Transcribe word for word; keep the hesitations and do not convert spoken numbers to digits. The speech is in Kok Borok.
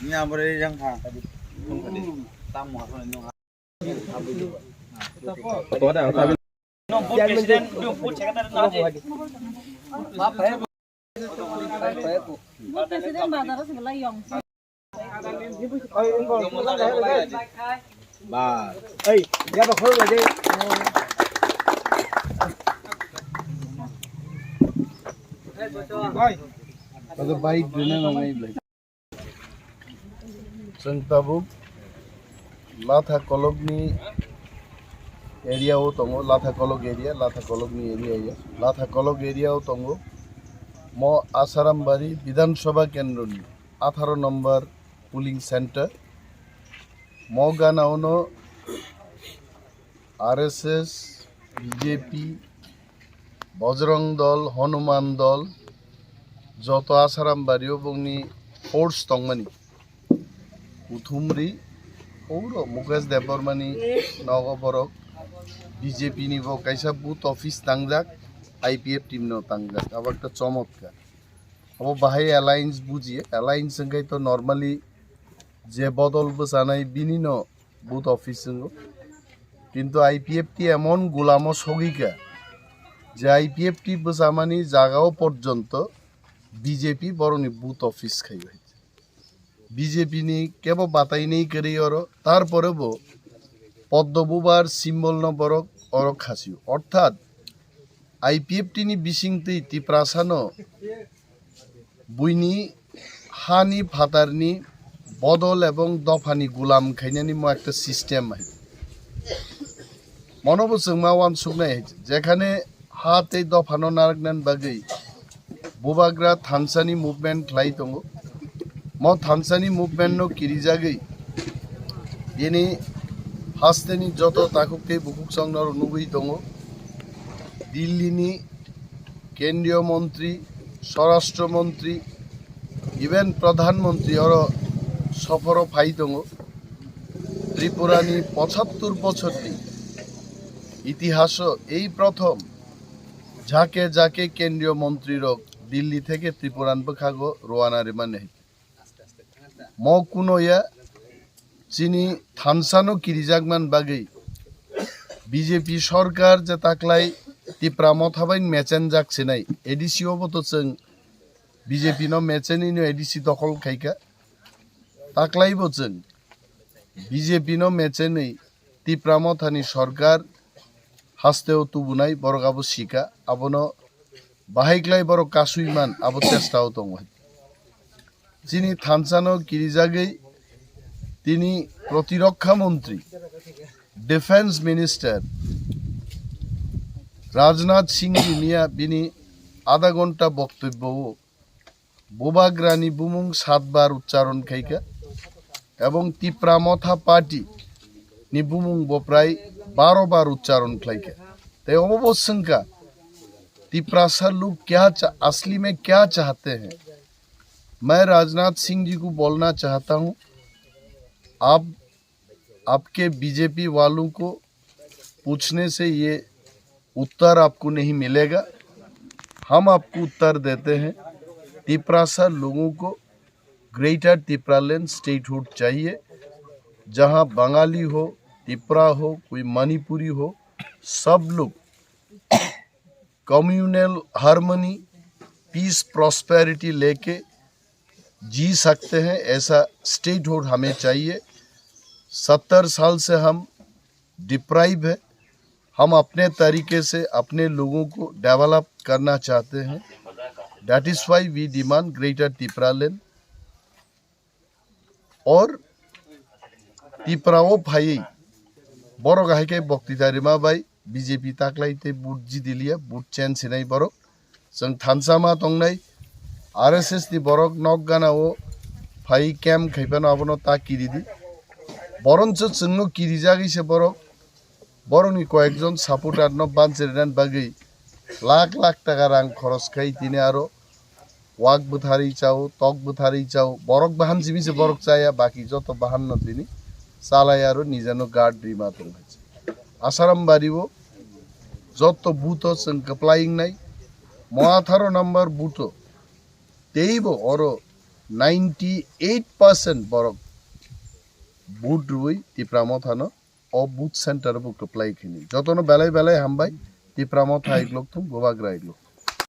Ni abore yang kha tadi. Tamo ha. Ba. Ei, ya ba khoro ba de. Oi. Ada baik dina nang nai. Chwng tabuk Latha Kolokni area o tongo, Latha Kolok area, Latha Kolokni area ya. Latha Kolok area o tongo. Mo Asarambari Bidhan Sabha Kendroni atharo number polling center. Mo gana ono R S S, B J P, Bojrong Dol, Hanuman Dol, joto Asarambari o bongni force tongmani. Uthumri, ouro Mukesh Debbarmani nogo borok B J P ni bo kaisa booth office tangjak, I P F T ni no tangjak, abo ekta chomotkar. Abo bahai alliance buji, alliance wngkhe to normally je bodol bwchanai bini no booth office wngo. Kintu I P F T emon gulamo sogika je I P F T bwchamani jagao porjonto B J P borokni booth office khaio. B J P ni kebo batai nei kwrwi oro, tarpore bo Poddo Bubar symbol no borok oro khasio. Orthat I P F T ni bisingtwi Tiprasa no buini hani phatarni bodol ebong dophani gulam khainani mo ekta system hai. Mono bo chwng ma uansuknai hai, jekhane ha tei dophano narwknani bagwi bubagra thansani movement khlai tongo. Mo thansani movement no kirijagwi bini hasteni joto takhuk tei bukhuk chwngno nugwi tongo. Delhi ni Kendriya Montri, Swarashtra Montri, even Pradhan Montri oro sophoro phai tongo. Tripura ni pochattor bochorni itihaso ei prothom jake jake Kendriya Montri rok Delhi theke Tripura ni bwkhago rowana rimani hai. Mo kuno ya chini thansa no kirijak man bagwi B J P sorkar je taklai Tipra motha bai mechenjak sinai A D C o bo to chwng B J P no mechenwi no A D C dokhol khaika. Taklai bo chwng B J P no mechenwi Tipra mothani sorkar hasteo tubunai borok abo sika, abono bahai klai borok kasui man abo chesta o tongo. Chini thansa no kirijagwi tini protirokha montri, defense minister Rajnath Singh ji miya bini adha ghonta boktobyo o Bubagrani bumung saat bar uchcharon khaika, ebong Tipra Motha Party ni bumung bo prai baro bar uchcharon khlaika. Tei obo bo swngkha, "Tiprasa log kya cha-, asli mein kya chahte hain? Main Rajnath Singh ji ko bolna chahta hoon, aap, aapke B J P walon ko poochne se ye uttar aapko nahi milega. Hum aapko uttar dete hain, Tiprasa logon ko Greater Tipraland statehood chahiye, jahan Bangali ho, Tipra ho, koi Manipuri ho, sab log communal harmony, peace, prosperity leke जी सकते हैं, ऐसा स्टेटहुड हमें चाहिए। सत्तर साल से हम डिप्राइव है, हम अपने तरीके से अपने लोगों को डेवलप करना चाहते हैं। That is why we demand Greater Tipraland." Or Tipra o phaiwi borok hai khe boktita rima bai B J P taklai tei vote jidiliya, vote change hinai borok. Chwng thansa ma tongnai R S S ni borok nok gana o phai camp khai phano abono ta kiri di. Boroncho chwngno kirijagwi se borok, borokni koyekjon supporter no banchirina bagwi lakh lakh taka rang khoros khai tini aro wak bwtharwi chao, tok bwtharwi chao, borok bahan simi se borok chaya, baki joto bahan no tini chalai aro nijano guard rima tong hai. Asaram bari o joto booth o chwng kwplai wngnai, mo atharo number booth o teibo oro ninety eight percent borok vote rwi Tipra Mothano o booth center o buk reply khini. Jotono belai belai hambai, Tipra Motha iglok thung, Bubagra iglok.